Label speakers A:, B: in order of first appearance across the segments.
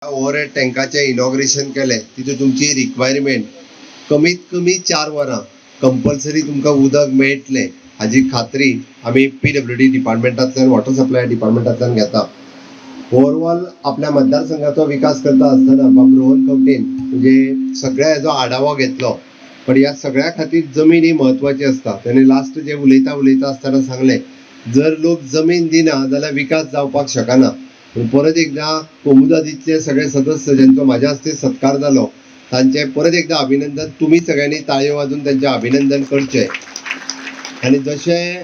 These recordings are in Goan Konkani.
A: ओव्हरहेड टँकाचें इनॉग्रेशन केलें. तितून तुमची रिक्वायरमेंट कमीत कमी 4 वरां कंपल्सरी तुमकां उदक मेळटलें हाजी खात्री आमी पीडब्ल्यूडी डिपार्टमेंटांतल्यान, वॉटर सप्लाय डिपार्टमेंटांतल्यान घेता. ओवरऑल आपल्या मतदारसंघाचो विकास करता आसतना बाब रोहन खंवटेन म्हणजे सगळ्या हेजो आढावो घेतलो, पण ह्या सगळ्या खातीर जमीन ही म्हत्वाची आसता. तेणे लास्ट जे उलयता उलयता आसतना सांगलें, जर लोक जमीन दिना जाल्यार विकास जावपाक शकना. पूण परत एकदां कोमुदादीतले सगळे सदस्य ज्यांचो म्हाज्या हस्ते सत्कार जालो, तांचें परत एकदां अभिनंदन. तुमी सगळ्यांनी ताळयो वाजून तांचें अभिनंदन करचें. आनी जशें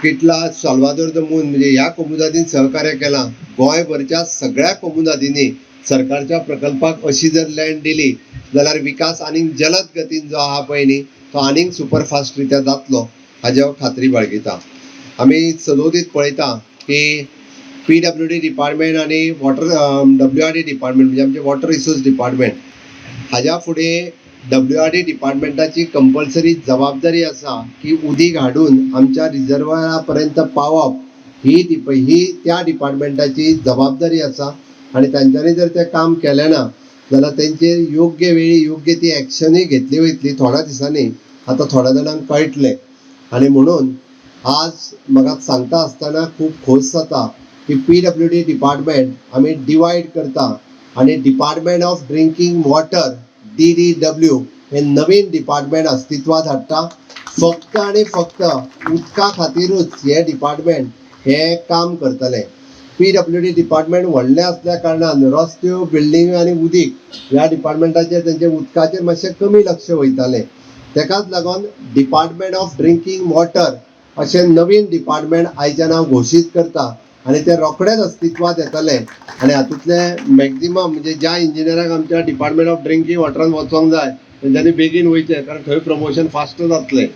A: किटला साल्वादोर the मून म्हणजे ह्या कोमुदादीन सहकार्य केलां, गोंयभरच्या सगळ्या कोमुदादींनी सरकारच्या प्रकल्पाक अशी जर लँड दिली जाल्यार विकास आनीक जलद गतीन जो आहा पळय न्ही, तो आनीक सुपरफास्ट रित्या जातलो हाजी हांव खात्री बाळगिता. आमी सदोदीत पळयता की पीडब्ल्यूडी डिपार्टमेंट आनी वॉटर डब्ल्यूआरडी डिपार्टमेंट, म्हणजे आमचे वॉटर रिसोर्स डिपार्टमेंट, हाज्या फुडें डब्ल्यूआरडी डिपार्टमेंटाची कंपल्सरी जबाबदारी आसा की उदीक हाडून आमच्या रिजर्वरा पर्यंत पावप ही त्या डिपार्टमेंटाची जबाबदारी आसा. आनी तांच्यांनी जर तें काम केलें ना जाल्यार तेंचेर योग्य वेळी योग्य ती एक्शनूय घेतली वयतली थोड्या दिसांनी. आतां थोड्या जाणांक कळटलें. आनी म्हणून आज म्हाका सांगता आसतना खूब खोस जाता की पीडब्ल्यूडी डिपार्टमेंट आमी डिवायड करता आनी department of drinking water, DDW, हे नवीन डिपार्टमेंट अस्तित्वात हाडटा. फक्त आनी फक्त उदका खातीरूच हें डिपार्टमेंट हें काम करतलें. पीडब्ल्यूडी डिपार्टमेंट व्हडलें आसल्या कारणान रस्त्यो, बिल्डिंग्यो आनी उदीक ह्या डिपार्टमेंटाचेर, तेंचे उदकाचेर मातशें कमी लक्ष वयतालें. तेकाच लागून डिपार्टमेंट ऑफ ड्रिंकींग वॉटर अशें नवीन डिपार्टमेंट आयच्यान हांव घोशीत करता आनी तें रोखडेंच अस्तित्वात येतलें. आनी हातूंतले मॅक्झिमम म्हणजे ज्या इंजिनियराक आमच्या डिपार्टमेंट ऑफ ड्रिंकींग वॉटरान वचोंक जाय, तेंच्यांनी बेगीन वयचें, कारण थंय प्रमोशन फास्ट जातलें.